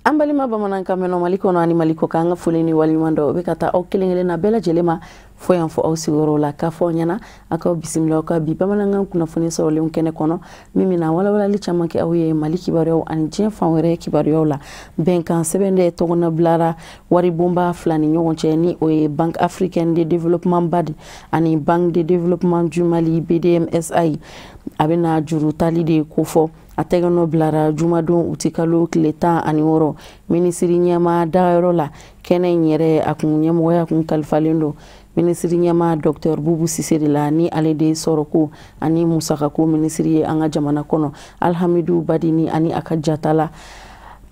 An balima bamanankan mɛnnaw, Mali kɔnɔ ani Mali kɔ kan, an ka foli ni waleɲuman dɔ o bɛ ka taa aw kelen kelenna bɛɛ lajɛlen ma fo yan fɔ aw sigiyɔrɔ la, k'a fɔ aw ɲɛna aw k'aw bisimila aw ka bi bamanankan kunnafoni sɔrɔlenw kɛnɛ kɔnɔ, min bɛna walawalali caman kɛ aw ye Mali kibaruyaw ani diɲɛ fan wɛrɛ kibaruyaw la. Bɛnkan sɛbɛn de tɔgɔna bilara waribonba fila ni ɲɔgɔn cɛ, ni o ye Banque africaine de développement BAD ani Banque de développement du Mali BDMSA. A bɛna juru tali de kofɔ. A tɛgɛnɔ bilara jumadon utikalo tile 16 minisiri ɲɛma dagayɔrɔ la. Kɛnɛ in yɛrɛ, a kun ɲɛmɔgɔya kun kalifalen don minisiri ɲɛma Dr Bubu Sise de la, ni ale de sɔrɔko ani musakako minisiri ye an ka jamana kɔnɔ. Alhamidu Badini ani a ka jatala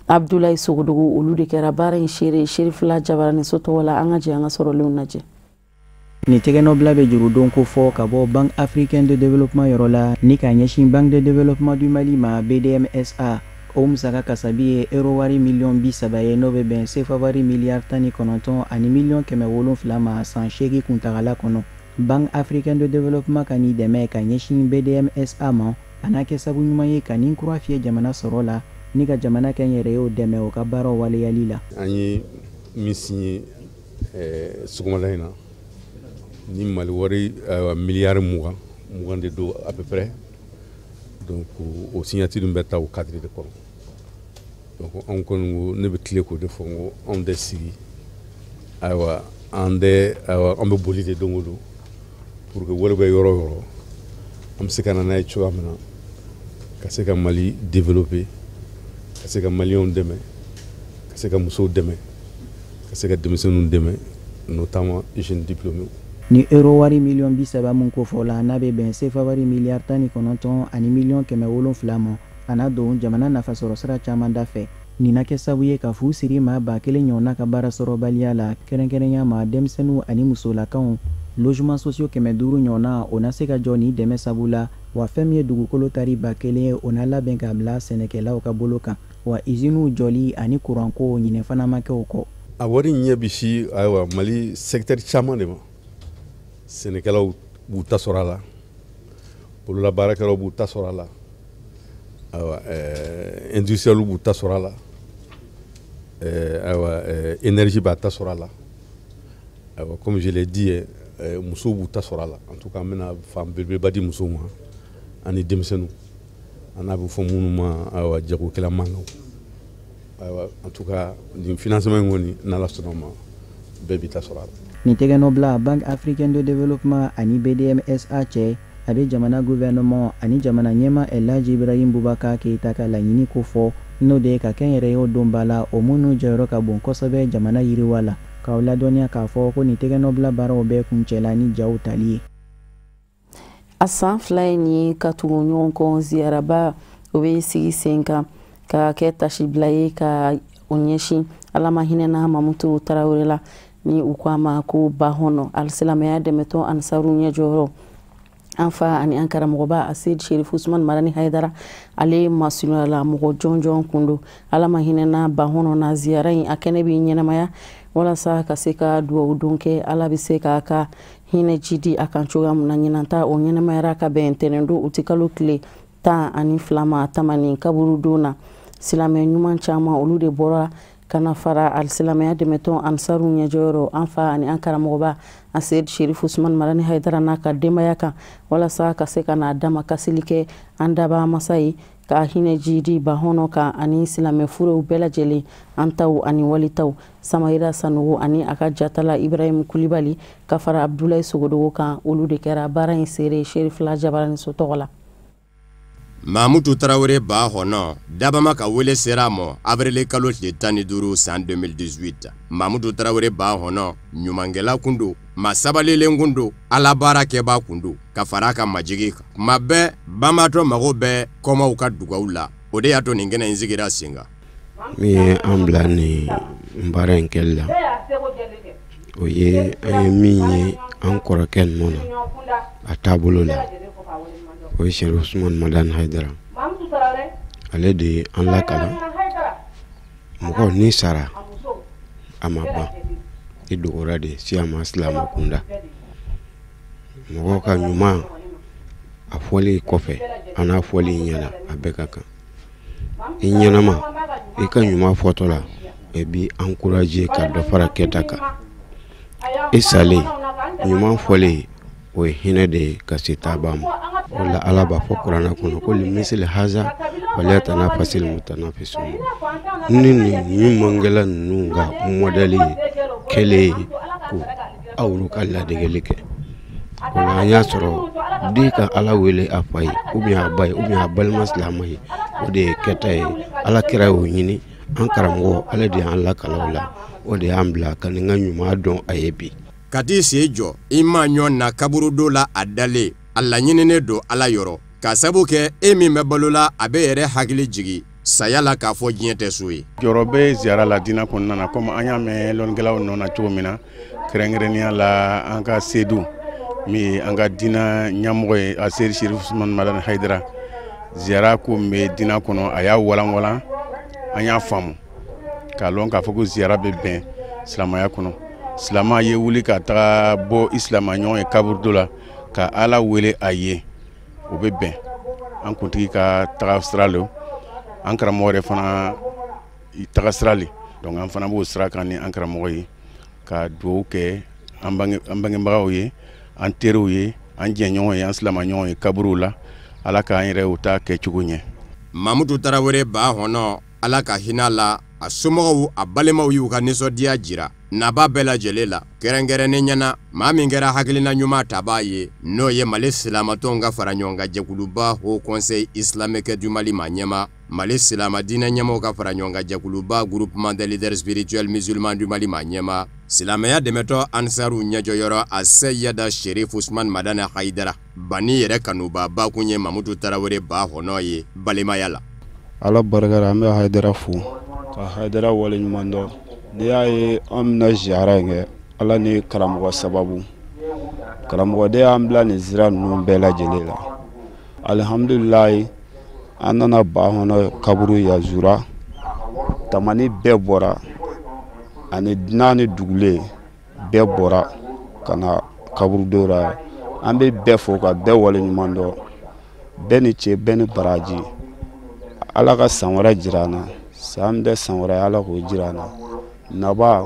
Abdulayi Sogodogo, olu de kɛra baara in seere Serifila Jabaraniso tɔgɔ la. An ka jɛ an ka sɔrɔlenw lajɛ. Nin tɛgɛnɔbila bɛ jurudon ko fɔ ka bɔ Banque africaine de développement yɔrɔ la ni k'a ɲɛsin Banque de développement du Mali ma, BDMSA. O musaka kasabi ye euro wari miliyɔn 30 ye, n'o bɛ bɛn sefa wari miliyari 19 ni miliyɔn 700 ma san 8 kuntagala kɔnɔ. Banque africaine de développement ka nin dɛmɛ ka ɲɛsin BDMSA ma, a n'a kɛ sabu ɲuman ye ka nin kura fiyɛ jamana sɔrɔ la ni ka jamana kɛ n yɛrɛ y'o dɛmɛ o ka baaraw waleyali la. An ye min signé sɔgɔmada in na ni Mali wari miliyari 20 20 de don à peu près, donc o signature bɛ ta o cadre de kɔnɔ. Donc anw kɔni ko, ne bɛ tile k'o de fɔ, n ko anw tɛ sigi, ayiwa, an tɛ, ayiwa, an bɛ boli de don o don pour que wari bɛ yɔrɔ o yɔrɔ, an bɛ se ka na n'a ye cogoya min na ka se ka Mali développer, ka se ka maliyɛnw dɛmɛ, ka se ka musow dɛmɛ, ka se ka denmisɛnninw dɛmɛ, notamment jeunes diplômés. Ni euro wari miliyɔn 30 min kofɔla, n'a bɛ bɛn sefa wari miliyari 19 ni miliyɔn 700 ma, a n'a don jamana nafasɔrɔ sira caman da fɛ. Nin na kɛ sababu ye ka fu siri maa 1000 ɲɔgɔnna ka baara sɔrɔbaliya la, kɛrɛnkɛrɛnya ma denmisɛnninw ani musolakaw. Logement sociaux 500 ɲɔgɔnna, o na se ka jɔ nin dɛmɛ sabu la. Wa fɛn min ye dugukolo tari 1000 ye, o na labɛn k'a bila sɛnɛkɛlaw ka bolo kan. Wa iziniw jɔli ani kuranko, ɲinɛ fana ma kɛ o kɔ. A wari ɲɛ bɛ si, ayiwa, Mali secteur caman de ma. Sɛnɛkɛlaw b'u ta sɔrɔ a la, bololabaarakɛlaw b'u ta sɔrɔ a la, ayiwa, industriels b'u ta sɔrɔ a la, ayiwa, énergie b'a ta sɔrɔ a la, ayiwa, comme je l'ai dit, musow b'u ta sɔrɔ a la. En tout cas, an bɛna fan belebeleba di musow ma ani denmisɛnninw, an n'a bɛ fɔ minnu ma, ayiwa, jagokɛla mankanw. Ayiwa, en tout cas, nin financement in kɔni, n'Ala sɔnna ma, bɛɛ b'i ta sɔrɔ a la. Nin tɛgɛnɔbila Banque africaine de développement ani BDMSA cɛ, a bɛ jamana gouvernement ani jamana ɲɛma Elhaji Ibrahim Boubacar Keïta ka laɲini kofɔ, n'o de ye ka kɛnyɛrɛyew don ba la, o minnu jɔyɔrɔ ka bon kosɛbɛ jamana yiriwa la. K'aw ladɔnniya k'a fɔ ko nin tɛgɛnɔbila baaraw bɛɛ kuncɛla ni jaw tali ye. A san 2 ye nin ye ka tugu ɲɔgɔn kɔ, ziyaraba o bɛ sigi sen kan ka kɛ tasibila ye ka o ɲɛsin Ala ma hinɛna Mamutu Tarawele la, ni u ko a ma ko Bahɔnɔ. Alisilamɛya dɛmɛtɔn Ansaru ɲɛjɔyɔrɔ, an fa ani an karamɔgɔba Aseyid Sherif Usman Marani Hayidara, ale masurunyala mɔgɔ jɔnjɔn kun don. Ala ma hinɛna Bahɔnɔ na, ziyara in a kɛnɛ bɛ ɲɛnamaya walasa ka se ka duwawu don kɛ, Ala bɛ se k'a ka hinɛ ji di a kan cogoya min na. Ɲinan ta, o ɲɛnamayara ka bɛn ntɛnɛn utikalo tile 12 ma Tamani kaburu don na. Silamɛ ɲuman caman, olu de bɔra ka na fara alisilamɛya dɛmɛtɔn Ansaru ɲɛjɔyɔrɔ, an fa ani an karamɔgɔba Aseyid Sherif Usman Marani Hayidara n'a ka denbaya kan, walasa ka se ka n'a dama kasili kɛ an daba masa ye, ka hinɛ ji di Bahɔnɔ kan ani silamɛ furew bɛɛ lajɛlen, an taw ani walitaw. Samayira Sanogo ani a ka jatala Ibrahim Kulibali ka fara Abdulayi Sogodogo kan, olu de kɛra baara in seere Serifila Jabaraniso tɔgɔ la. Mamutu Tarawele Ba Hɔnɔ, dabama ka wele sera a ma avril kalo tile 15 san 2018. Mamutu Tarawele Ba Hɔnɔ, ɲumankɛla kun don, maa sabalilen kun don, Ala baara kɛbaa kun don, ka fara a ka majigi kan. Kuma bɛɛ banbaatɔ mago bɛ kɔmaw ka dugawu la, o de y'a to nin kɛnɛ in sigira sen kan. Min ye an bila nin baara in kɛli la, o ye an ye min ye an kɔrɔkɛ ninnu na a taabolo la, o ye Sɛrifu Usumani Madani Hayidara. Ale de ye an lakalan mɔgɔ ni sara a ma ban. I dogora de siyama silamɛ kunda. Mɔgɔw ka ɲuman a fɔli kɔfɛ a n'a fɔli ɲɛna a bɛɛ ka kan. I ɲɛnama i ka ɲuman fɔtɔ la e b'i encourager ka dɔ fara kɛta kan. I salen ɲuman fɔlen o ye hinɛ de ye ka se taaba ma. O la Ala b'a fɔ kuranɛ kɔnɔ ko limisili haza waliyatanafasil mutanafisun. Ni nin ɲumankɛla ninnu ka mɔdɛli ye kɛlen ye ko aw ka ladegeli kɛ. O la an y'a sɔrɔ den ka Ala wele a fa ye ou bien a ba ye ou bien a balima silamɛ ye, o de ye kɛta ye. Ala kira y'o ɲini an karamɔgɔ, ale de y'an lakala o la, o de y'an bila ka nin ka ɲuman dɔn a ye bi. Ka t'i sen jɔ i ma ɲɔ na kaburudo la a dalen, a laɲininen don Ala yɔrɔ k'a sabu kɛ e min bɛ balo la a bɛ yɛrɛ hakili jigin saya la k'a fɔ diɲɛ tɛ so ye. Jɔyɔrɔ bɛ ziyara la diinɛ kɔnɔna na, komi an y'a mɛn lɔnnikɛlaw nɔ na cogo min na, kɛrɛnkɛrɛnnenya la an ka sedu min ye an ka diinɛ ɲɛmɔgɔ ye, a Seyidi Serifu Usumani Madani Hayidara, ziyara ko min bɛ diinɛ kɔnɔ a y'a walanwalan, an y'a faamu k'a lɔn k'a fɔ ko ziyara bɛ bɛn silamɛya kɔnɔ. Silamɛ ye wuli ka taga bɔ i silamɛ ɲɔgɔn ye kaburudo la ka Ala wele a ye, o bɛ bɛn an kuntigi ka taga sira le, an karamɔgɔ yɛrɛ fana taga sira le. Donc an fana b'o sira kan ni an karamɔgɔ ye ka dugawu kɛ an bangebagaw ye, an teriw ye, an jɛɲɔgɔn ye, an silamɛɲɔgɔn ye kaburuw la. Ala k'an yɛrɛ u ta kɛcogo ɲɛ. Mamutu Tarawele ba hɔnɔ, Ala ka hinɛ la, a somɔgɔw a balimaw y'u ka nisɔndiya jira naba bɛɛ lajɛlen la, kɛrɛnkɛrɛnnen ɲɛna maa min kɛra hakilina ɲuman tabaa ye, n'o ye Mali silamɛtɔnw ka fara ɲɔgɔn kan jɛkuluba Haut Conseil islamique du Mali maa ɲɛma, Mali silamɛ diinɛ ɲɛmɔgɔw ka fara ɲɔgɔn kan jɛkuluba Groupement des leaders spirituels musulmans du Mali maa ɲɛma, silamɛya dɛmɛtɔ Ansaru ɲɛjɔyɔrɔ a Seyida Serifu Usumani Madani Hayidara, Bani yɛrɛ kanuba bakun ye Mamutu Tarawele ba hɔnɔ ye balimaya la. Ala barika la an bɛ Hayidara fo ka Hayidara waleɲuman dɔn. N'i y'a ye an bɛna ziyara in kɛ, Ala ni karamɔgɔ sababu, karamɔgɔ de y'an bila nin sira ninnu bɛɛ lajɛlen la. Alihamudulilayi, an nana ba hɔnɔ kaburu yazura, tamani bɛɛ bɔra ani dunan ni dugulen bɛɛ bɔra ka na kaburudo la. An bɛ bɛɛ fo ka bɛɛ waleɲuman dɔn, bɛɛ ni ce, bɛɛ ni baraji. Ala ka san wɛrɛ jira an na, san min tɛ san wɛrɛ Ala k'o jira an na. Naba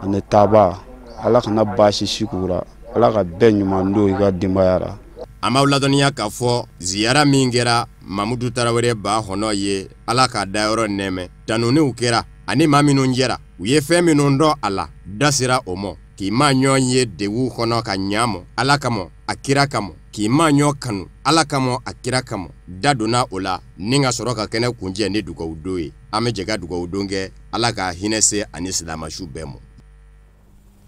ani taaba, Ala kana baasi si k'u la, Ala ka bɛɛ ɲuman don i ka denbaya la. An b'aw ladɔnniya k'a fɔ ziyara min kɛra Mamutu Tarawele ba hɔnɔ ye, Ala k'a dayɔrɔ nɛɛmɛ, tanuniw kɛra ani maa minnu jɛra u ye fɛn minnu dɔn a la, da sera o mɔ. K'i ma ɲɔgɔn ye degun kɔnɔ ka ɲa mɔ Ala kama a kira kama, k'i ma ɲɔgɔn kanu Ala kama a kira kama, da donna o la ni ka sɔrɔ ka kɛnɛ kuncɛ ni dugawu don ye. An bɛ jɛ ka dugawu don kɛ Ala ka hinɛ se ani silamɛsu bɛɛ mɔ.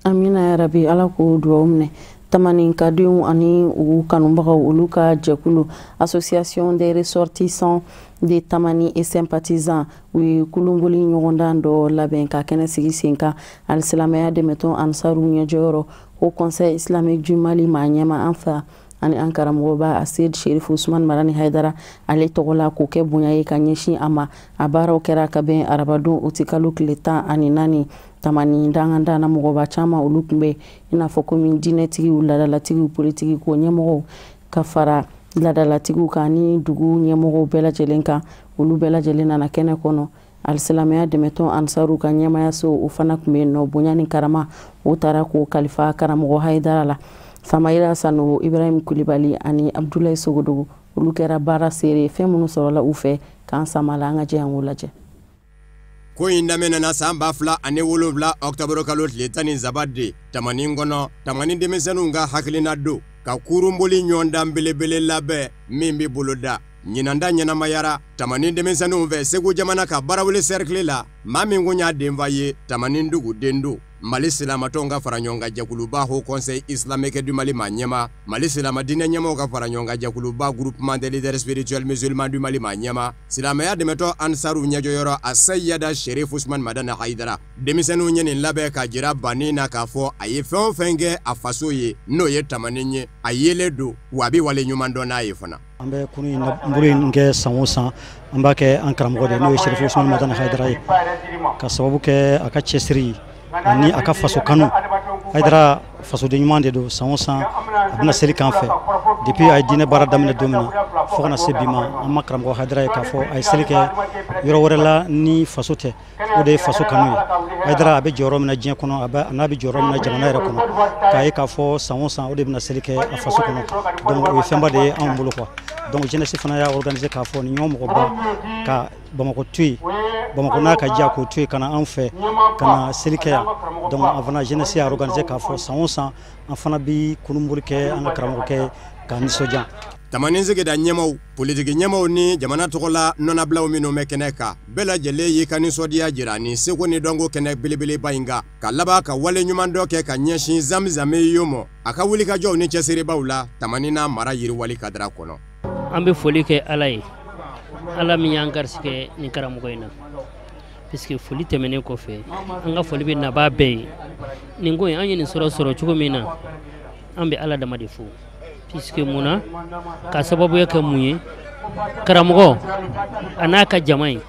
Amina ya rabi, Ala k'o dugawu minɛ. Tamani kadenw ani u kanubagaw olu ka jɛkulu Association des ressortissants de Tamani et sympathisants u ye kulunboli ɲɔgɔndan dɔ labɛn ka kɛnɛ sigi sen kan alisilamɛya dɛmɛtɔn Ansaru ɲɛjɔyɔrɔ Haut Conseil islamique du Mali maa ɲɛma an fa ani an karamɔgɔba Seyidi Serifu Usumani Madani Hayidara ale tɔgɔ la, k'o kɛ bonya ye ka ɲɛsin a ma. A baaraw kɛra ka bɛn arabadon o ti kalo tile 14. Tamani dangandan na mɔgɔba caman olu tun bɛ, i n'a fɔ komi diinɛtigiw, laadalatigiw, politiki ko ɲɛmɔgɔw ka fara laadalatigiw kan ni dugu ɲɛmɔgɔw bɛɛ lajɛlen kan, olu bɛɛ lajɛlen nana kɛnɛ kɔnɔ. Alisilamɛya dɛmɛtɔn Ansaru ka ɲɛmayaso o fana tun bɛ yen nɔ, bonya ni karama o taara k'o kalifa karamɔgɔ Hayidara la. Samayira Sanogo, Ibrahim Kulibali ani Abdulayi Sogodogo olu kɛra baara seere. Fɛn minnu sɔrɔla u fɛ k'an sama la, an ka jɛ an k'o lajɛ. Ko in daminɛna san 2007 octobre kalo tile 13 de Tamani kɔnɔ, Tamani denmisɛnninw ka hakilina don ka kurunboli ɲɔgɔndan belebele labɛn min bɛ boloda. Ɲinan ta ɲɛnamayara Tamani denmisɛnninw fɛ Segu jamana ka Barawele cercle la, maa min kun y'a denfa ye Tamani duguden don. Mali silamɛtɔnw ka fara ɲɔgɔn kan jɛkuluba Haut Conseil islamique du Mali maa ɲɛma, Mali silamɛ diinɛ ɲɛmɔgɔw ka fara ɲɔgɔn kan jɛkuluba Groupement des leaders spirituels musulmans du Mali maa ɲɛma, silamɛya dɛmɛtɔ Ansaru ɲɛjɔyɔrɔ a Seyida Serifu Usumani Madani Hayidara. Denmisɛnninw ye nin labɛn ka jira banni na k'a fɔ a ye fɛn o fɛn kɛ a faso ye, n'o ye Tamani ye, a yelen don wa a bɛ wale ɲuman dɔn n'a ye fana. An bɛ kunu in kɛ san o san, an b'a kɛ an karamɔgɔ de n'o ye Serifu Usumani Madani Hayidara ye, ka sababu kɛ a ka cɛsiri ani a ka faso kanu. Hayidara fasoden ɲuman de don. San o san a bɛna seli k'an fɛ. Depuis a ye diinɛ baara daminɛ don min na fo kana se bi ma, an ma karamɔgɔ Hayidara ye k'a fɔ a ye seli kɛ yɔrɔ wɛrɛ la ni faso tɛ. O de ye faso kanu ye. Hayidara a bɛ jɔyɔrɔ min na diɲɛ kɔnɔ, a n'a bɛ jɔyɔrɔ min na jamana yɛrɛ kɔnɔ, k'a ye k'a fɔ san o san o de bɛna seli kɛ a faso kɔnɔ. Donc o ye fɛnba de ye anw bolo quoi. Donc jeunesse fana y'a organiser k'a fɔ ni ɲɔgɔn mɔgɔba ka Bamakɔ to yen, Bamakɔ n'a ka diya k'o to yen ka na anw fɛ ka na seli kɛ yan. Donc an fana jeunesse y'a organiser k'a fɔ san o san an fana bi kurunboli kɛ an ka karamɔgɔkɛ k'a nisɔndiya. Tamani sigida ɲɛmaw, politiki ɲɛmaw ni jamana tɔgɔla nɔnabilaw minnu bɛ kɛnɛ kan, bɛɛ lajɛlen y'i ka nisɔndiya jira ni seko ni dɔnko kɛnɛ belebeleba in kan, ka laban ka wale ɲuman dɔ kɛ ka ɲɛsin Zamzame yo mɔ a ka wulikajɔw ni cɛsiribaw la Tamani n'a mara yiriwali kadara kɔnɔ. An bɛ foli kɛ Ala ye, Ala min y'an garisɛgɛ ni karamɔgɔ in na, puisque foli tɛmɛnen kɔfɛ an ka foli bɛ nabaa bɛɛ ye. Nin ko in an ye nin sɔrɔ cogo min na, an bɛ Ala dama de fo, puisque mun na ka sababuya kɛ mun ye, karamɔgɔ a n'a ka jama in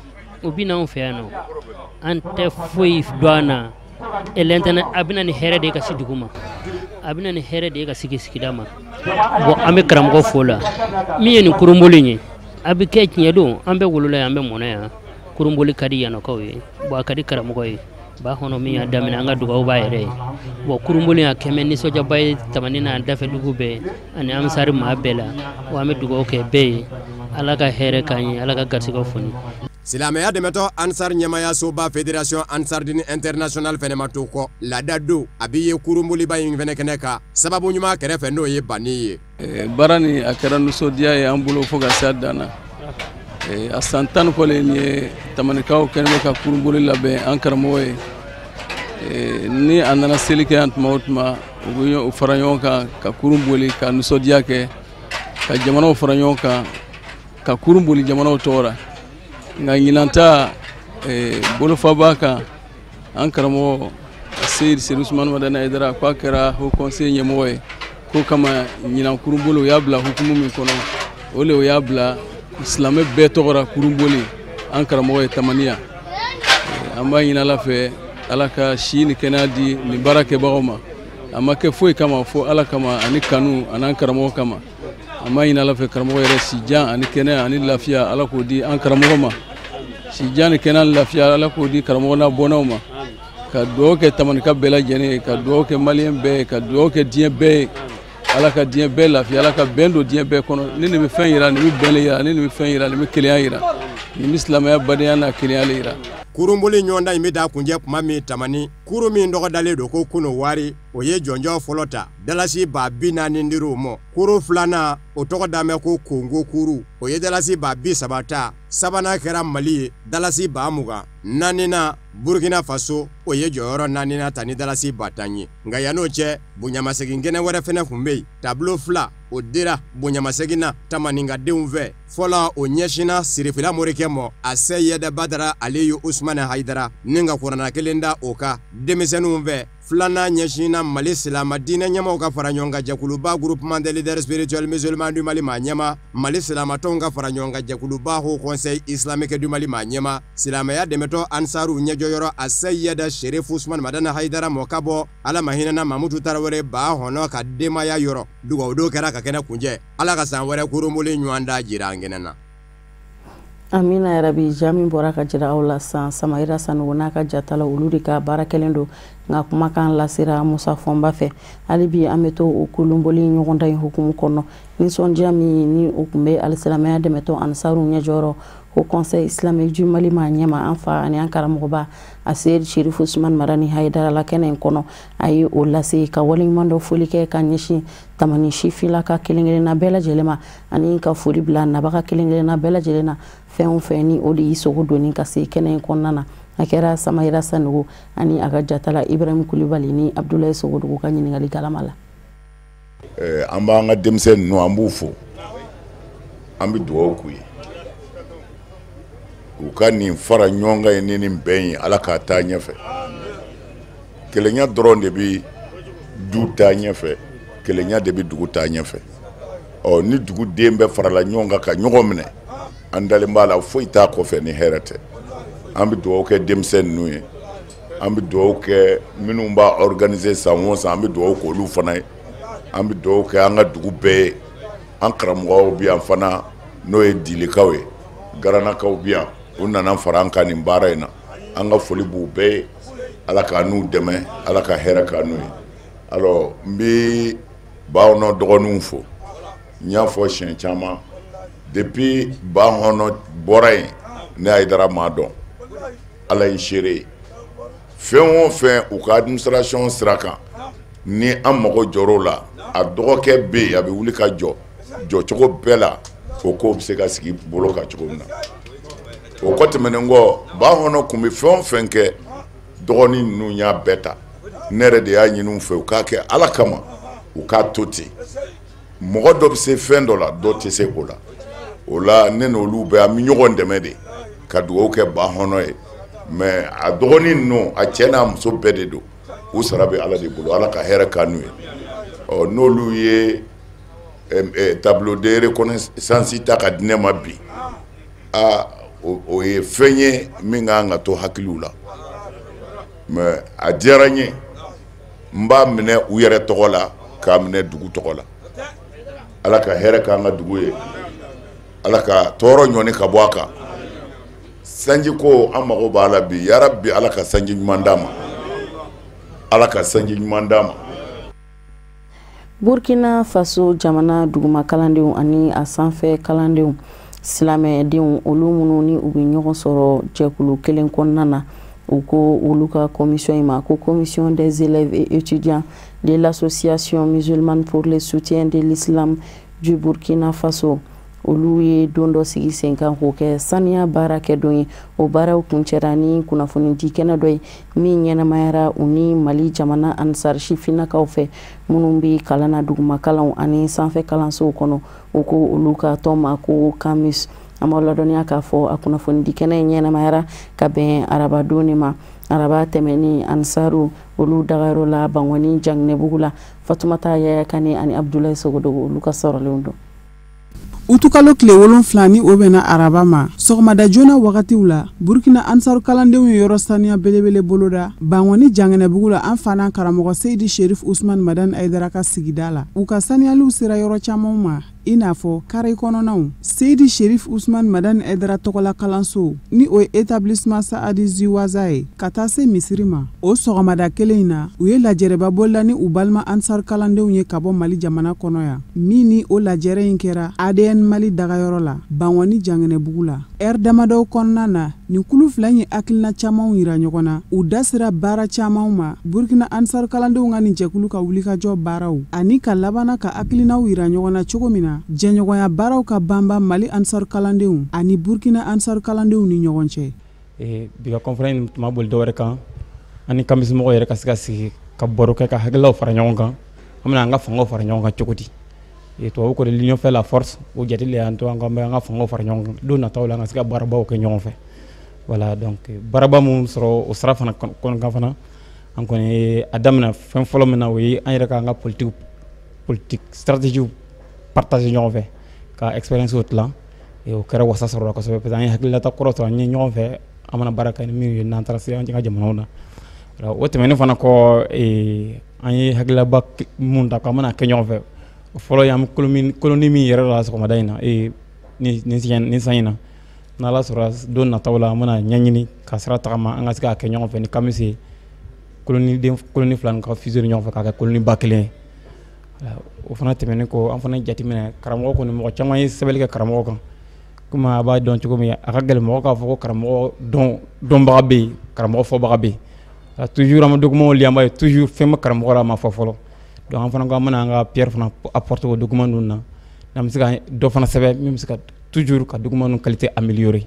o bɛ n'anw fɛ yan nɔ, an tɛ foyi dɔn an na. Lɛntɛnɛ a bɛ na ni hɛrɛ de ye ka se dugu ma, a bɛ na ni hɛrɛ de ye ka sigi sigida ma. Bon an bɛ karamɔgɔ fo la min ye nin kurunboli ye, a bɛ kɛ tiɲɛ don, an bɛ wolola yan, an bɛ mɔnɛ yan, kurunboli ka di yannakaw ye, bon a ka di karamɔgɔ ye. Ba kɔnɔ min y'a daminɛ, an ka dugawu b'a yɛrɛ ye. Bon kurunboli a kɛmɛ nisɔndiyaba ye Tamani n'a dafɛ dugu bɛɛ ani Ansari maa bɛɛ la. Wa an bɛ dugawu kɛ bɛɛ ye, Ala ka hɛrɛ k'an ye, Ala ka garisɛgɛw foni. Silamɛya dɛmɛtɔ Ansar ɲɛmayasoba Fédération Ansardine Internationale fɛnɛ ma to kɔ. Laada don a bɛ ye kurunboliba in fɛnɛ kɛnɛ kan, sababu ɲuman kɛrɛfɛ n'o ye banni ye. Baara nin a kɛra nisɔndiya ye an bolo fo ka se a dan na. A san 10 kɔ le nin ye Tamanikaw kɛlen bɛ ka kurunboli labɛn an karamɔgɔ ye. Ni a nana seli kɛ yan tuma o tuma, u bɛ fara ɲɔgɔn kan ka kurun boli ka nisɔndiya kɛ, ka jamanaw fara ɲɔgɔn kan ka kurun boli jamanaw tɔgɔ la. Nka ɲinan ta bolofaba kan, an karamɔgɔ Seyidi Sedu Usumani Madani Hayidara k'a kɛra Haut Conseil ɲɛmɔgɔ ye, k'o kama ɲinan kurunboli u y'a bila hukumu min kɔnɔ, o le o y'a bila silamɛ bɛɛ tɔgɔ la kurunboli an karamɔgɔ ye Tamaniya. An b'a ɲini Ala fɛ, Ala ka si ni kɛnɛya di nin baara kɛbagaw ma. A ma kɛ foyi kama fo Ala kama ani kanu ani an karamɔgɔ kama. An b'a ɲini Ala fɛ karamɔgɔ yɛrɛ si jan ani kɛnɛya ani lafiya Ala k'o di an karamɔgɔ ma. Si jan ni kɛnɛya ni lafiya Ala k'o di karamɔgɔ n'a bɔnnaw ma. Ka dugawu kɛ Tamanika bɛɛ lajɛlen ye, ka dugawu kɛ maliyɛn bɛɛ ye, ka dugawu kɛ diɲɛ bɛɛ ye. Ala ka diɲɛ bɛɛ lafiya, Ala ka bɛn don diɲɛ bɛɛ kɔnɔ. Ni nin bɛ fɛn yira, nin bɛ bɛn le yira, ni nin bɛ fɛn yira, nin bɛ kelenya yira, nin bɛ silamɛya badenya n'a kelenya le yira. Kurunboli ɲɔgɔndan in bɛ taa kunjɛ kuma min Tamani, kurun min tɔgɔ dalen don ko Kunowari, o ye jɔnjɔn fɔlɔ ta dalasi 45 mɔ. Kurun filanan o tɔgɔ dan bɛ ko Kongo kuru, o ye dalasi 30 ta. Sabanan kɛra Mali ye dalasi 20. Naaninan Burkina Faso, o ye jɔyɔrɔ naaninan ta ni dalasi 10 ye. Nka yann'o cɛ, bonyamasegin kɛnɛ wɛrɛ fɛnɛ tun bɛ yen. Tableau 2 o dira bonyamasegin na Tamaninkadenw fɛ. Fɔlɔ o ɲɛsinna Sirifila morikɛ mɔ a Seyɛdɛ Badara Aliyu Usumani Hayidara ni ka kuranna kelen da o kan denmisɛnninw fɛ. Filanan ɲɛsinna Mali silamɛ diinɛ ɲɛmaw ka fara ɲɔgɔn kan jɛkuluba Groupement des leaders spirituels musulmans du Mali maa ɲɛma, Mali silamatɔnw ka fara ɲɔgɔn kan jɛkuluba Haut Conseil islamique du Mali maa ɲɛma, silamɛya dɛmɛtɔ Ansaru ɲɛjɔyɔrɔ a Seyɛdɛ Serifu Usumani Madani Hayidara mɔ ka bɔ Ala ma hinɛna Mamutu Tarawele ba hɔnɔ ka denbaya yɔrɔ. Dugawudon kɛra ka kɛnɛ kunjɛ. Ala ka san wɛrɛ kurunboli ɲɔgɔn da jira an kɛnɛ na. Amina yarabi. Ja min bɔra ka jira aw la san, Samayira Sanogo n'a ka jatala olu de ka baara kɛlen don, nka kumakan lasera Musa Fɔnba fɛ. Hali bi an bɛ to o kurunboli ɲɔgɔndan in hukumu kɔnɔ. Nisɔndiya min ni o tun bɛ alisilamɛya dɛmɛtɔ Ansaru ɲɛjɔyɔrɔ Haut Conseil islamique du Mali maa ɲɛma, an fa ani an karamɔgɔba a Seyidi Serifu Usumani Madani Hayidara la kɛnɛ in kɔnɔ, a ye o lase ka waleɲuman dɔ foli kɛ ka ɲɛsin Tamani sifinlaka kelen kelenna bɛɛ lajɛlen ma, ani ka foli bila nabaga kelen kelenna bɛɛ lajɛlen na fɛn o fɛn ni o de y'i sogo donni ka se kɛnɛ in kɔnɔna na. A kɛra Samayira Sanogo ani a ka jatala Ibrahim Kulibali ni Abdulayi Sogodogo ka ɲininkali kalama la. An b'an ka denmisɛn ninnu an b'u fo, an bɛ dugawu k'u ye, u ka nin fara ɲɔgɔn kan ye ni nin bɛn ye, Ala k'a taa ɲɛfɛ. Kelenya dɔrɔn de bɛ du taa ɲɛfɛ, kelenya de bɛ dugu taa ɲɛfɛ. Ɔ ni duguden bɛɛ farala ɲɔgɔn kan ka ɲɔgɔn minɛ, an dalen b'a la foyi t'a kɔfɛ ni hɛrɛ tɛ. An bɛ dugawu kɛ denmisɛn ninnu ye, An bɛ dugawu kɛ minnu b'a organiser san o san, an bɛ dugawu k'olu fana ye. An bɛ dugawu kɛ an ka dugu bɛɛ ye. An karamɔgɔw bɛ yan fana, n'o ye Dilikaw ye, Garanakaw bɛ yan, u nana fara an kan nin baara in na. An ka foli b'u bɛɛ ye. Ala k'a n'u dɛmɛ, Ala ka hɛrɛ k'a n'u ye. Alors n bɛ Bahɔnɔ dɔgɔninw fo. N y'a fɔ siɲɛ caman, depuis Bahɔnɔ bɔra yen, ne Hayidara m'a dɔn. Ala ye seere ye. Fɛn o fɛn u ka administration sira kan, ni an mago jɔr'o la, a dɔgɔkɛ bɛ yen, a bɛ wuli ka jɔ jɔcogo bɛɛ la, o ko bɛ se ka sigi bolo kan cogo min na. O kɔ tɛmɛnen kɔ, Bahɔnɔ tun bɛ fɛn o fɛn kɛ, dɔgɔnin ninnu y'a bɛɛ ta. Ne yɛrɛ de y'a ɲini u fɛ, u k'a kɛ Ala kama, u k'a to ten. Mɔgɔ dɔ bɛ se fɛn dɔ la, dɔ tɛ se o la. O la ne n'olu bɛɛ, an bɛ ɲɔgɔn dɛmɛ de ka dugawu kɛ Bahɔnɔ ye. Mais a dɔgɔnin ninnu, a cɛ n'a muso bɛɛ de don, u sara bɛ Ala de bolo. Ala ka hɛrɛ k'an n'u ye. Ɔ, n'olu ye tableau de reconnaissance ta ka di ne ma bi, aa, o ye fɛn ye min ka kan ka to hakiliw la. Mais a diyara n ye, n b'a minɛ u yɛrɛ tɔgɔ la, k'a minɛ dugu tɔgɔ la. Ala ka hɛrɛ k'an ka dugu ye. Ala ka tɔɔrɔ ɲɔni ka bɔ a kan. Sanji ko an mago b'a la bi. Yarabi, Ala ka sanji ɲuman d'an ma. Ala ka sanji ɲuman d'an ma. Burkina Faso jamana duguma kalandenw ani a sanfɛ kalandenw, silamɛdenw, olu minnu ni u bɛ ɲɔgɔn sɔrɔ jɛkulu kelen kɔnɔna na, u ko olu ka commission in ma ko Commission des élèves et étudiants de l'Association musulmane pour le soutien de l'islam du Burkina Faso, olu ye don dɔ sigi sen kan k'o kɛ saniya baara kɛ don ye. O baaraw kuncɛra ni kunnafoni di kɛnɛ dɔ ye min ɲɛnamayara u ni Mali jamana Ansar sifinnakaw fɛ, minnu bɛ kalan na duguma kalanw ani sanfɛ kalansow kɔnɔ. U ko olu ka tɔn ma ko CAMUS. An b'aw ladɔnniya k'a fɔ a kunnafoni di kɛnɛ in ɲɛnamayara ka bɛn arabadon de ma, araba tɛmɛni, Ansaru olu dagayɔrɔ la Bangɔni Janginɛbugu la. Fatumata Yaya Kane ani Abdulayi Sogodogo, olu ka sɔrɔlenw don. Utukalo tile 7, ni o bɛnna araba ma, sɔgɔmada joona wagatiw la, Burkina Ansaru kalandenw ye yɔrɔ saniya belebele boloda Bangɔni Janginɛbugu la, an fa n'an karamɔgɔ Seyidi Sherif Usman Madani Ayidara ka sigida la. U ka saniyaliw sera yɔrɔ camanw ma, i n'a fɔ kare kɔnɔnaw, Seyidi Sherif Usman Madani Ayidara tɔgɔla kalanso, ni o ye Établissement Saadi Ziwaza ye, ka taa se misiri ma. O sɔgɔmada kelen in na, u ye lajɛrɛba bolila ni u balima Ansaru kalandenw ye ka bɔ Mali jamana kɔnɔ yan, min ni o lajɛrɛ in kɛra ADN Mali dagayɔrɔ la Bangɔni Janginɛbugu la. Ɛri damadɔw kɔnɔna na, nin kulu fila in ye hakilina camanw yira ɲɔgɔn na. U da sera baara camanw ma, Burkina Ansaru kalandenw ka nin jɛkulu ka wulikajɔ baaraw, ani ka labanna ka hakilinaw yira ɲɔgɔn na cogo min na jɛɲɔgɔnya baaraw ka banba Mali Ansaru kalandenw ani Burkina Ansaru kalandenw ni ɲɔgɔn cɛ. Bi ka conférence tun ma boli dɔwɛrɛ kan, ani CAMUS mɔgɔw yɛrɛ ka se ka sigi ka baro kɛ, ka hakililaw fara ɲɔgɔn kan, an bɛna an ka fangaw fara ɲɔgɔn kan cogo di. Tubabu ko de l'union fait la force. O jate de y'an to an ka an ka fangaw fara ɲɔgɔn kan, don nataw la an ka se ka baarabaw kɛ ɲɔgɔn fɛ. Voilà, donc baaraba mun sɔrɔ o sira fana kɔnɔ kan fana, an kɔni ye a daminɛ fɛn fɔlɔ min na, o ye an yɛrɛ k'an ka politique stratégie partager ɲɔgɔn fɛ, ka expérience tilan. O kɛra wasa sɔrɔ la kosɛbɛ, parce que an ye hakilinata kɔrɔ sɔrɔ an ye ɲɔgɔn fɛ, an mana baara kɛ ni min ye n'an taara se an ka jamanaw na. O tɛmɛnen fana kɔ, an ye hakililaba mun ta k'an bɛna kɛ ɲɔgɔn fɛ, o fɔlɔ ye an bɛ colonie min yɛrɛ la sɔgɔmada in na, nin san in na, n'Ala sɔrɔ don nataw la, an bɛna ɲɛɲini ka sira tagama an ka se k'a kɛ ɲɔgɔn fɛ ni CAMUS ye, colonie den colonie fila nin ka fusionner ɲɔgɔn fɛ k'a kɛ colonie ba kelen ye. O fana tɛmɛnen kɔ, an fana jateminɛ karamɔgɔ kɔni, mɔgɔ caman ye sɛbɛnni kɛ karamɔgɔ kan. Komi a b'a dɔn cogo min, a ka gɛlɛn mɔgɔ k'a fɔ ko karamɔgɔ dɔnbaga bɛ yen, karamɔgɔ fɔbaga bɛ yen. Toujours an bɛ document lire, an b'a ye toujours fɛn bɛ karamɔgɔ la a ma fɔ fɔlɔ. Donc an fana ko an bɛna an ka pierre fana apporter o document ninnu na, n'an bɛ se ka dɔ fana sɛbɛn min bɛ se ka toujours ka document ninnu qualité améliorer.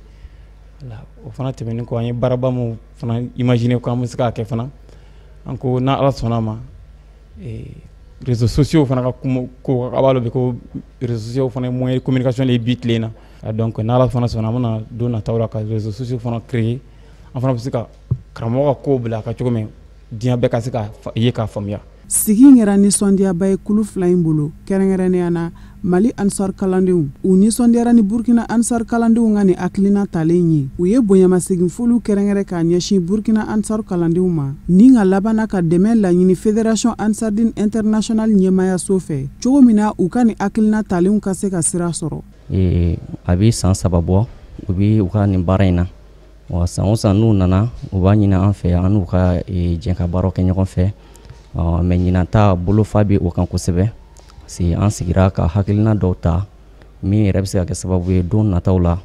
O fana tɛmɛnen kɔ, an ye baaraba mun fana imaginer k'an bɛ se k'a kɛ fana, an ko n'Ala sɔnna a ma, réseaux sociaux fana ka kuma ko, a b'a dɔn bi ko réseaux sociaux fana ye moyen de communication de ye bi tile in na. Donc n'Ala fana sɔnna, an bɛna don nataw la ka réseaux sociaux fana créer, an fana bɛ se ka karamɔgɔ ka kow bila a ka cogo min, diɲɛ bɛɛ ka se ka ye k'a faamuya. Sigi in kɛra nisɔndiyaba ye kulu fila in bolo, kɛrɛnkɛrɛnnenya na Mali Ansar kalandenw u nisɔndiyara ni Burkina Ansar kalandenw ka nin hakilina talen ye. U ye bonyamasegin foliw kɛrɛnkɛrɛn k'a ɲɛsin Burkina Ansar kalandenw ma ni ka labanna ka dɛmɛ laɲini Fédération Ansardine Internationale ɲɛmaayaso fɛ cogo min na u ka nin hakilina talenw ka se ka sira sɔrɔ. A bɛ san 3 bɔ u bɛ u ka nin baara in na. Wa san o san n'u nana u b'a ɲini an fɛ an n'u ka jɛ ka baaraw kɛ ɲɔgɔn fɛ. Mais ɲinan ta bolofa bɛ o kan kosɛbɛ. Parce que an sigira ka hakilina dɔw ta min yɛrɛ bɛ se ka kɛ sababu ye don nataw la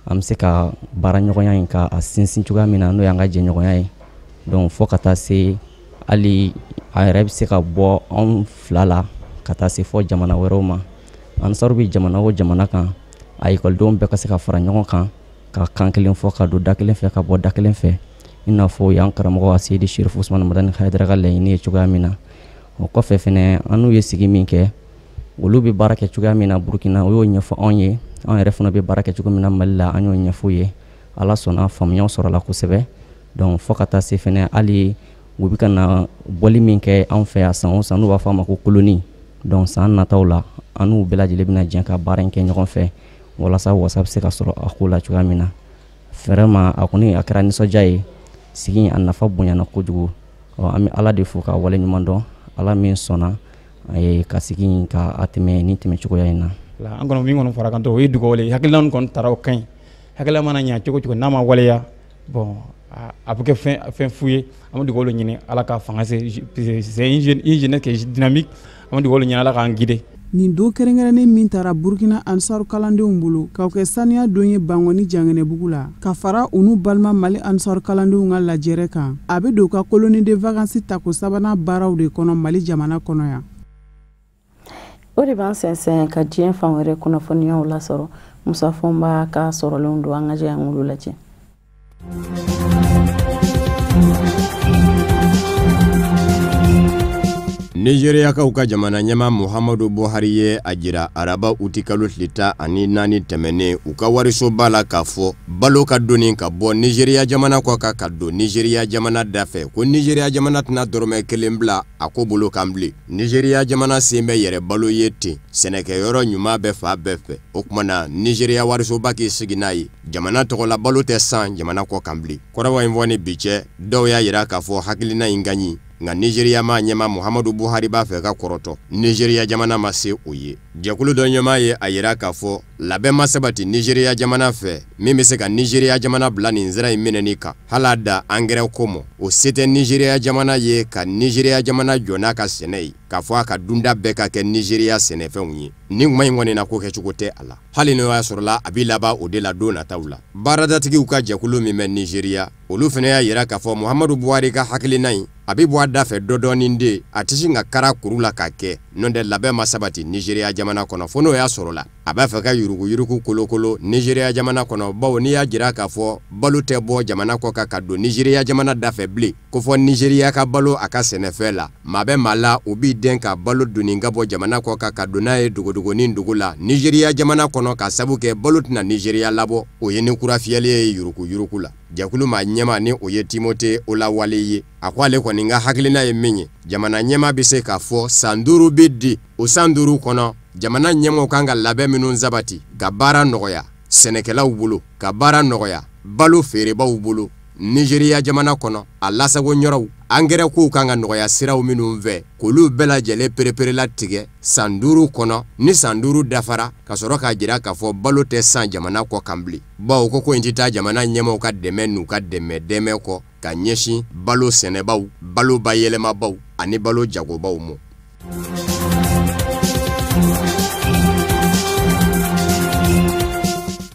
an bɛ se ka baara ɲɔgɔnya in ka a sinsin cogoya min na n'o y'an ka jɛɲɔgɔnya ye. Donc fo ka taa se hali a yɛrɛ bɛ se ka bɔ anw fila la ka taa se fɔ jamana wɛrɛw ma. Ansaru bɛ jamana o jamana kan, a ekɔlidenw bɛɛ ka se ka fara ɲɔgɔn kan ka kan kelen fɔ, ka don da kelen fɛ, ka bɔ da kelen fɛ, i n'a fɔ y'an karamɔgɔ Seyidi Serifu Usumani Madani Hayidara ka laɲini ye cogoya min na. O kɔfɛ fɛnɛ an n'u ye sigi min kɛ, olu bɛ baara kɛ cogoya min na Burukina, o y'o ɲɛfɔ anw ye. Anw yɛrɛ fana bɛ baara kɛ cogo min na Mali la, an y'o ɲɛfɔ ye. Ala sɔnna faamuyaw sɔrɔla kosɛbɛ. Donc fo ka taa se fɛnɛ hali u bɛ ka na bɔli min kɛ anw fɛ yan san o san, n'u b'a fɔ a ma ko koloni. Donc san nataw la an n'u bɛɛ lajɛlen bɛna jɛ ka baara in kɛ ɲɔgɔn fɛ walasa wasa bɛ se ka sɔrɔ a ko la cogoya min na. Vraiment a kɔni a kɛra nisɔndiya ye. Sigi a nafa bonyana kojugu. An bɛ Ala de fo ka waleɲuman dɔn, Ala min sɔnna ka sigi in ka a tɛmɛ ni tɛmɛ cogoya in na. An kɔni min kɔni fara kan dɔrɔn o ye dugawu le ye. Hakilina min kɔni taara o ka ɲi. Hakilina mana ɲɛ cogo cogo n'a ma waleya, bon a bɛ kɛ fɛn fu ye. An bɛ dugawu le ɲini Ala ka fanga se. C'est une jeunesse qui est dynamique. An bɛ dugawu le ɲini Ala k'an guider. Nin don kɛrɛnkɛrɛnnen min taara Burkina Ansaru kalandenw bolo k'aw kɛ saniya don ye Bangɔni Janginɛbugu la ka fara u n'u balima Mali Ansaru kalandenw ka lajɛrɛ kan, a bɛ don u ka colonie de vacances tako 3nan baaraw de kɔnɔ Mali jamana kɔnɔ yan. O de b'an sɛnsɛn ka diɲɛ fan wɛrɛ kunnafoniyaw lasɔrɔ. Musa Fɔnba ka sɔrɔlenw don, an ka jɛ an k'olu lajɛ. Nigériyakaw ka jamana ɲɛmaa Muhammadu Buhari ye a jira araba utikalo tile 14 tɛmɛnen u ka warisoba la k'a fɔ balo ka donni ka bɔ Nigériya jamana kɔ kan ka don Nigériya jamana dafɛ, ko Nigériya jamana tɛna dɔrɔmɛ kelen bila a ko bolo kan bilen. Nigériya jamana sen bɛ yɛrɛ balo ye ten, sɛnɛkɛyɔrɔ ɲuman bɛ fan bɛɛ fɛ. O tuma na Nigériya warisoba k'i sigi n'a ye, jamana tɔgɔla balo tɛ san jamana kɔ kan bilen. Kɔrɔbɔ in fɔ ni bi cɛ, dɔw y'a jira k'a fɔ hakilina in ka ɲi, nka Nigériya maa ɲɛmaa Muhammadu Buhari b'a fɛ ka kɔrɔtɔ. Nigériya jamana ma se o ye. Jɛkulu dɔ ɲɛmaa ye a jira k'a fɔ labɛn ma sabati Nigériya jamana fɛ min bɛ se ka Nigériya jamana bila nin sira in minɛni kan. Hali a da angɛrɛ ko mɔ, o se tɛ Nigériya jamana ye ka Nigériya jamana jɔ n'a ka sɛnɛ ye, k'a fɔ a ka dunda bɛɛ ka kɛ Nigériya sɛnɛfɛnw ye. Nin kuma in kɔni na ko kɛcogo tɛ a la, hali n'o y'a sɔrɔla a bɛ laban o de la don nataw la. Baaradaatigiw ka jɛkulu min bɛ Nigériya, olu fana y'a jira k'a fɔ Muhammadu Buhari ka hakilina in a bɛ bɔ a da fɛ dɔ dɔɔnin de, a tɛ sin ka kara kuru la k'a kɛ, n'o tɛ labɛn ma sabati Nigériya jamana kɔnɔ. Fo n'o y'a sɔrɔla a b'a fɛ ka yuruguyurugu kolokolo Nigériya jamana kɔnɔ, bawo n'i y'a jira k'a fɔ balo tɛ bɔ jamana kɔ kan ka don Nigériya jamana dafɛ bilen, ko fɔ Nigériya ka balo a ka sɛnɛfɛn la. Maa bɛ maa la o b'i dɛn ka balo donni ka bɔ jamana kɔ kan ka don n'a ye dogodogonin dugu la Nigériya jamana kɔnɔ, ka sabu kɛ balo tɛna Nigériya labɔ. O ye ni kura fiyɛli ye yuruguyurugu la. Jɛkulu maa ɲɛmaa ni o ye Timothée Olawale ye, a ko ale kɔni ka hakilina ye min ye, jamana ɲɛmaa bɛ se k'a fɔ san 5 bɛ di, o san 5 kɔnɔ jamana ɲɛmaaw kan ka labɛn minnu sabati ka baara nɔgɔya sɛnɛkɛlaw bolo, ka baara nɔgɔya balo feerebaw bolo Nigériya jamana kɔnɔ, a lasago yɔrɔw angɛrɛ kow kan ka nɔgɔya siraw minnu fɛ, k'olu bɛɛ lajɛlen pereperela tigɛ san 5 kɔnɔ. Ni san 5 dafara, ka sɔrɔ k'a jira k'a fɔ balo tɛ san jamana kɔ kan bilen, bawo ko in tɛ taa jamana ɲɛmaaw ka dɛmɛ n'u ka dɛmɛ kɔ ka ɲɛsin balo sɛnɛbaw, balo bayɛlɛmabaw ani balo jagobaw ma.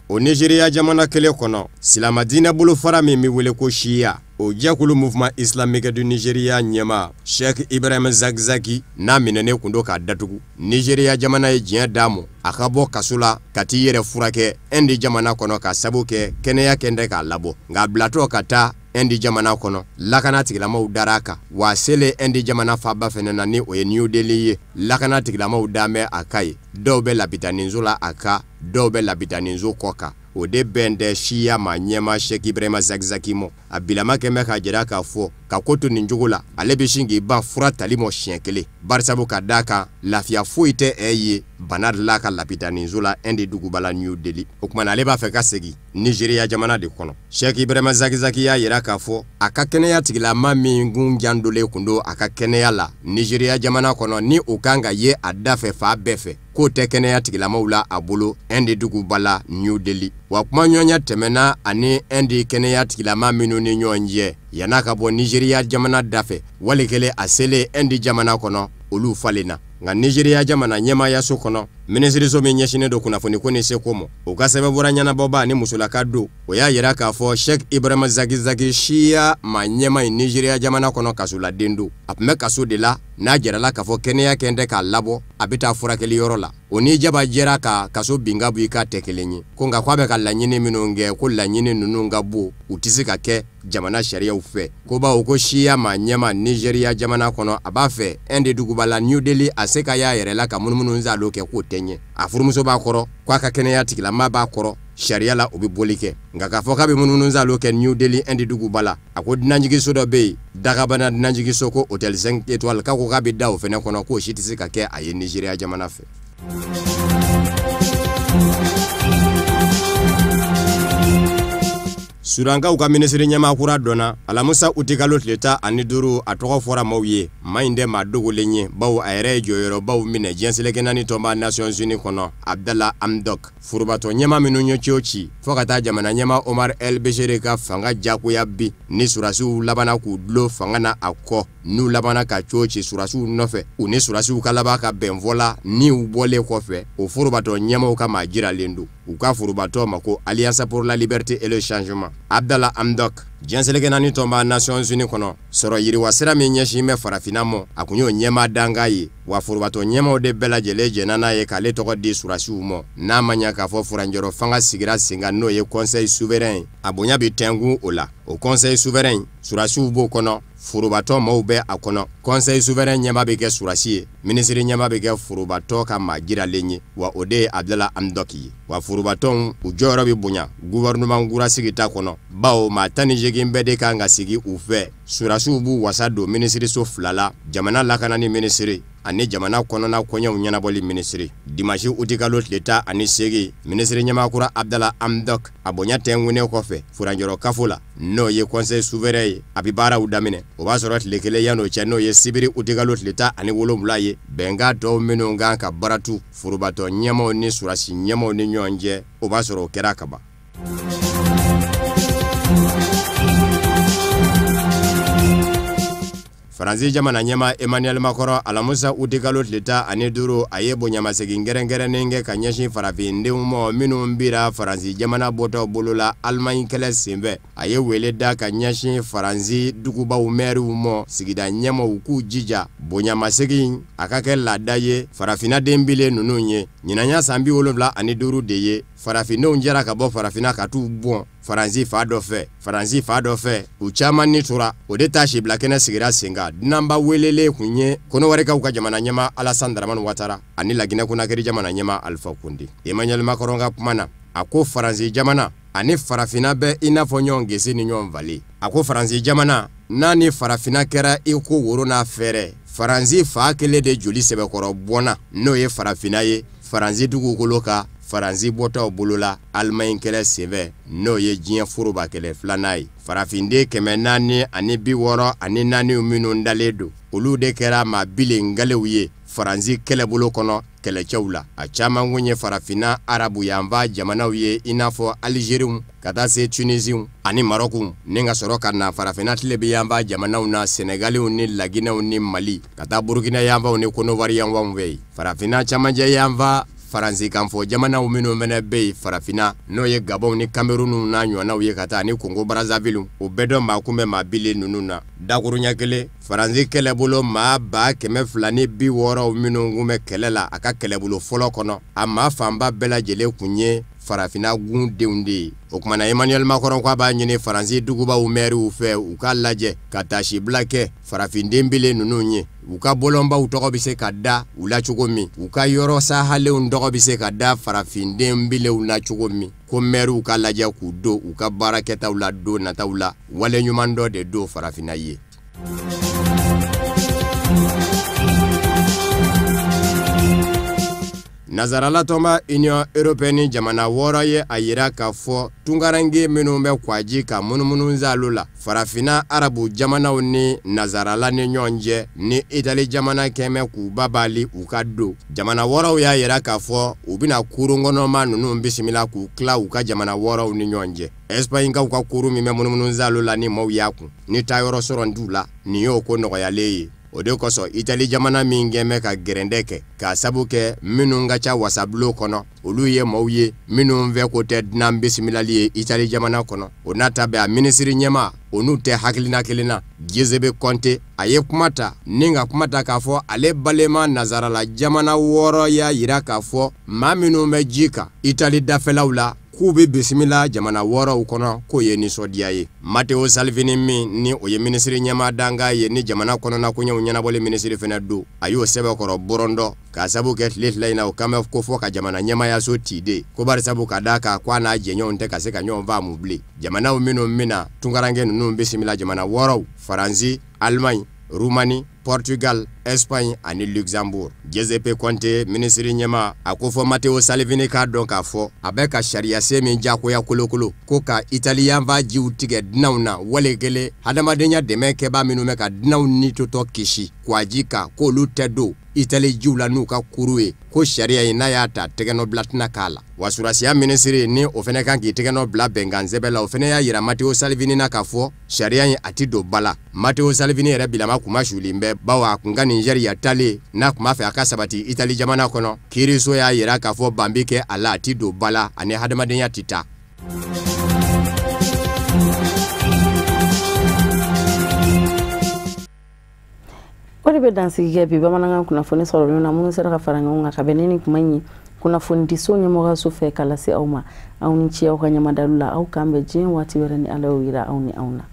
O Nigériya jamana kelen kɔnɔ, silamɛdiinɛ bolofara min bɛ wele ko Shia, o jɛkulu Mouvement Islamique du Nigeria ɲɛmaa Sheikh Ibrahim Zakzaki n'a minɛnen kun don k'a datugu. Nigériya jamana ye diɲɛ d'a ma a ka bɔ kaso la ka t'i yɛrɛ furakɛ Inde jamana kɔnɔ, ka sabu kɛ kɛnɛya kɛn tɛ k'a labɔ. Nka a bilatɔ ka taa Inde jamana kɔnɔ, lakana tigilamaw dara a kan. Wa selen Inde jamana faaba fɛnɛ na ni o ye New Delhi ye, lakana tigilamaw dan bɛ a ka ye. Dɔw bɛ lapitaninso la a ka, dɔw bɛ lapitaninso kɔ kan. O de bɛn tɛ Shia maa ɲɛmaa Sheikh Ibrahim Zakzaki mɔ. A bilama kɛn bɛ k'a jira k'a fɔ ka ko to nin cogo la, ale bɛ sin k'i ban fura tali mɔ siɲɛ kelen, barisabu ka d'a kan lafiya foyi tɛ ɛ ye. bana de la ka lapitaninso la Inde duguba la New Delhi. O tuma na ale b'a fɛ ka segin Nizeriya jamana de kɔnɔ. Cheikh Ibrahima Zakizaki y'a yira k'a fɔ a ka kɛnɛya tigilama min kun jandolen kun don a ka kɛnɛya la Nizeriya jamana kɔnɔ, ni o kan ka ye a da fɛ fa bɛɛ fɛ, k'o tɛ kɛnɛya tigilamaw la a bolo Inde duguba la New Delhi. Wa kumaɲɔgɔnya tɛmɛna ani Inde kɛnɛya tigilama minnu ni ɲɔgɔn cɛ yann'a ka bɔ Nizeriya jamana da fɛ, wali kelen a selen Inde jamana kɔnɔ, olu falenna. Nka Nizeriya jamana ɲɛmaayaso kɔnɔ, minisiriso min ɲɛsinnen don kunnafoniko ni seko ma, o ka sɛbɛnbura ɲɛnabɔba ni musolaka don, o y'a yira k'a fɔ Cheikh Ibrahima Zakizaki siya maa ɲɛmaa in Nizeriya jamana kɔnɔ kasoladen don. A tun bɛ kaso de la, n'a jirala k'a fɔ kɛnɛya kɛn tɛ k'a labɔ, a bɛ taa furakɛli yɔrɔ la. O ni jaba jɛra ka kaso bin ka bɔ i ka tɛ kelen ye. Ko nka k'a bɛ ka laɲini minnu kɛ, ko laɲini ninnu ka bon, u tɛ se ka kɛ jamana sariyaw fɛ. Ko bawo ko siya maa ɲɛmaa Nizeriya jamana kɔnɔ, a b'a fɛ Inde duguba la New Delhi a se ka y'a yɛrɛ la ka munumunu zalo kɛ, k'o tɛ ɲɛ. A furumuso b'a kɔrɔ, k'a ka kɛnɛya tigilama b'a kɔrɔ, sariya la o bɛ boli kɛ. Nka k'a fɔ k'a bɛ munumunu zalo kɛ New Delhi Inde duguba la, a ko dunanjiginso dɔ bɛ yen, dagabana dunanjiginso, ko hôtel 5 étoiles, k'a ko k'a bɛ da o fɛnɛ kɔnɔ, k'o si tɛ se ka kɛ a ye Nizeriya jamana fɛ. Sudankaw ka minisiri ɲɛmaa kura dɔnna alamisa utikalo tile 15, a tɔgɔ fɔra maaw ye. Maa in tɛ maa dogolen ye, bawo a yɛrɛ ye jɔyɔrɔbaw minɛ diɲɛ seleke naani tɔnba Nations Unies kɔnɔ. Abdallah Hamdok, forobatɔ ɲɛmaa minnu ye ciw ci fo ka taa jamana ɲɛmaa Omar El Béchir ka fanga jagoya bi, ni surasiw labanna k'u dulon fanga na a kɔ, n'u labanna ka ciw ci surasiw nɔfɛ, u ni surasiw ka laban ka bɛnfɔ la ni u bɔlen kɔfɛ, o forobatɔ ɲɛmaaw ka maa jiralen don. U ka forobatɔ ma ko Alliance pour la liberté et le changement. Abdallah Hamdok, diɲɛ seleke naani tɔnba Nations Unies kɔnɔ, sɔrɔ yiriwa sira min ɲɛsin bɛ farafinna ma, a kun y'o ɲɛmaa dankan ye. Wa forobatɔ ɲɛmaaw de bɛɛ lajɛlen jɛnna n'a ye k'ale tɔgɔ di surasiw ma. N'a ma ɲɛ k'a fɔ furancɛrɔ fanga sigira sen kan, n'o ye conseil souverain ye, a bonya bɛ tɛnkun o la. O conseil souverain, surasiw b'o kɔnɔ, forobatɔ maaw bɛ a kɔnɔ. Conseil souverain ɲɛmaa bɛ kɛ surasi ye, minisiri ɲɛmaa bɛ kɛ forobatɔ ka maa jiralen ye, wa o de ye Abdallah Hamdok ye. Wa forobatɔnw u jɔyɔrɔ bɛ bonya gouvernement kura sigita kɔnɔ, bawo maa 18 bɛɛ de kan ka sigi u fɛ. Surasiw b'u wasa don minisiriso fila la, jamana lakanani minisiri ani jamana kɔnɔna koɲɛw ɲɛnabɔli minisiri. Dimanche utikalo tile 18, minisiri ɲɛmaa kura Abdallah Hamdok a bonya tɛnkunnen kɔfɛ furancɛrɔ kafo la, n'o ye conseil souverain ye, a bɛ baaraw daminɛ. O b'a sɔrɔ tile kelen yan'o cɛ, n'o ye sibiri utikalo tile 17 ye, bɛnkan tɔw minnu kan ka baratu forobatɔ ɲɛmaaw ni surasi ɲɛmaaw ni ɲɔgɔn cɛ, o b'a sɔrɔ o kɛra ka ban. Faransi jamana ɲɛmaa Emmanuel Macron alamisa utikalo tile 15, a ye bonyamasegin kɛrɛnkɛrɛnnen kɛ ka ɲɛsin farafindenw ma minnu bira Faransi jamana bɔtɔ bolo la Allemagne kɛlɛ senfɛ. A ye wele da ka ɲɛsin Faransi dugubaw mɛriw ma, sigida ɲɛmaaw k'u jija bonyamasegin a ka kɛ laada ye farafinna den bilen ninnu ye. Ɲinan y'a san 75 de ye farafindenw jɛra ka bɔ farafinna ka t'u bɔn Faransi fa dɔ fɛ. Faransi fa dɔ fɛ, u caman ni tora. O de ta sibila kɛnɛ sigira sen kan. Dunanba welelen kun ye Kɔnɔwarikaw ka jamana ɲɛmaa Alassane Dramane Ouattara ani Laginɛ Konakiri jamana ɲɛmaa Alpha Condé. Emmanuel Macron ka kuma na, a ko Faransi jamana ani farafinna bɛ i n'a fɔ ɲɔgɔn gese ni ɲɔgɔn falen. A ko Faransi jamana n'a ni farafinna kɛra i ko woro n'a fɛrɛ. Faransi fa kelen de joli sɛbɛkɔrɔ bɔnna, n'o ye farafinna ye, Faransi dugukolo kan, Faransi bɔtɔw bolo la Allemagne kɛlɛ senfɛ, n'o ye diɲɛ foroba kɛlɛ filanan ye. Farafinden 464 minnu dalen don, olu de kɛra maa bilengalew ye Faransi kɛlɛbolo kɔnɔ kɛlɛcɛw la. A caman kun ye farafinna arabu yanfan jamanaw ye, i n'a fɔ Algériw ka taa se Tunisiw ani Marɔkuw, ni ka sɔrɔ ka na farafinna tilebin yanfan jamanaw na, Sɛnɛgaliw ni Laginɛw ni Mali, ka taa Burukina yanfanw ni Kɔnɔwari yanfanw fɛ yen. Farafinna camancɛ yanfan Faransikanfɔ jamanaw minnu fɛnɛ bɛ yen farafinna, n'o ye Gabɔnw ni Kamerunw n'a ɲɔgɔnnaw ye, ka taa ni Kongo Brazzaville, o bɛɛ dɔ maa kun bɛ maa bilen ninnu na. Dakuruɲɛ kelen, Faransi kɛlɛbolo maa 260 minnu kun bɛ kɛlɛ la a ka kɛlɛbolo fɔlɔ kɔnɔ, a maa fanba bɛɛ lajɛlen kun ye farafinna gun denw de ye. O kumana Emmanuel Macron k'a b'a ɲini Faransi dugubaw mɛriw fɛ, u k'a lajɛ ka taasibila kɛ farafinden bilen ninnu ye, u ka bɔlɔnbaw tɔgɔ bɛ se ka da u la cogo min, u ka yɔrɔ sahalenw tɔgɔ bɛ se ka da farafinden bilenw na cogo min, ko mɛriw ka lajɛ k'u don u ka baarakɛtaw la don nataw la. Wale ɲuman dɔ de don farafinna ye. Nazaralatɔnba Union européenne jamana 6 ye a yira k'a fɔ tunkaranke minnu bɛ kwaji ka munumunu zalo la farafinna arabu jamanaw ni nazarala ni ɲɔgɔn cɛ ni Itali jamana kɛmɛ k'u babali u ka don. Jamana 6 y'a yira k'a fɔ u bɛna kurun kɔnɔma ninnu bisimila k'u tila u ka jamana 6 ni ɲɔgɔn cɛ. Espagne kaw ka kurun min bɛ munumunu zalo la ni maaw y'a kun ni taayɔrɔ sɔrɔ t'u la, nin y'o ko nɔgɔyalen ye. O de kosɔn Itali jamana min kɛn bɛ ka gɛrɛndɛ kɛ k'a sabu kɛ minnu ka ca wasabulon kɔnɔ, olu ye maaw ye minnu fɛ ko tɛ dunan bisimilali ye Itali jamana kɔnɔ. O n'a ta bɛɛ, a minisiri ɲɛmaa o n'u tɛ hakilina kelen na. Giuseppe Conte, a ye kuma ta ni ka kuma ta k'a fɔ ale balema nazarala jamana 6 y'a yira k'a fɔ maa minnu bɛ ji kan Itali dafɛlaw la, k'u bɛ bisimila jamana 6 kɔnɔ, k'o ye nisɔndiya ye. Matteo Salvini min ni o ye minisiri ɲɛmaa dankan ye ni jamana kɔnɔna koɲɛw ɲɛnabɔli minisiri fɛnɛ don, a y'o sɛbɛkɔrɔ bɔrɔndɔ k'a sabu kɛ tile 2 in na o kan bɛ ko fɔ ka jamana ɲɛmaayaso tiden ko bari sabu ka d'a kan k'a n'a jɛɲɔgɔnw tɛ ka se ka ɲɔgɔn faamu bilen. Jamanaw minnu bɛna tunkaranke ninnu bisimila, jamana 6: Faransi, Allemagne, Roumanie, Portugal, Espagne ani Luxembourg. Giuseppe Conte minisiri ɲɛmaa, a ko fɔ Matteo Salvini k'a dɔn k'a fɔ a bɛ ka sariyasen min diyagoya kolokolo ko ka Itali yanfan jiw tigɛ dunanw na, wale kelen hadamadenya dɛmɛ kɛbaa minnu bɛ ka dunanw ni totɔ kisi kwaji kan, k'olu tɛ don Itali jiw la n'u ka kuru ye, ko sariya in n'a y'a ta tɛgɛnɔ tɛna k'a la. Wa surasiya minisiri ni o fana kan k'i tɛgɛnɔ bila bɛnkan sɛbɛn la, o fana y'a yira Matteo Salvini na k'a fɔ sariya in a ti don ba la. Matteo Salvini yɛrɛ bilama kuma sulen bɛ, bawo a kun ka nin sariya talen n'a kun b'a fɛ a ka sabati Itali jamana kɔnɔ, kiiriso y'a yira k'a fɔ ban bi kɛ a la, a ti don ba la, ani hadamadenya ti taa. O de bɛ dansigi kɛ bi bamanankan kunnafoni sɔrɔlenw na minnu sera ka fara ɲɔgɔn kan ka bɛn ni nin kuma in ye kunnafonidiso ɲɛmɔgɔyaso fɛ ka lase aw ma. Aw ni ce aw ka ɲɛmadalu la. Aw k'an bɛn diɲɛ waati wɛrɛ ni Ala y'o yira aw ni anw na.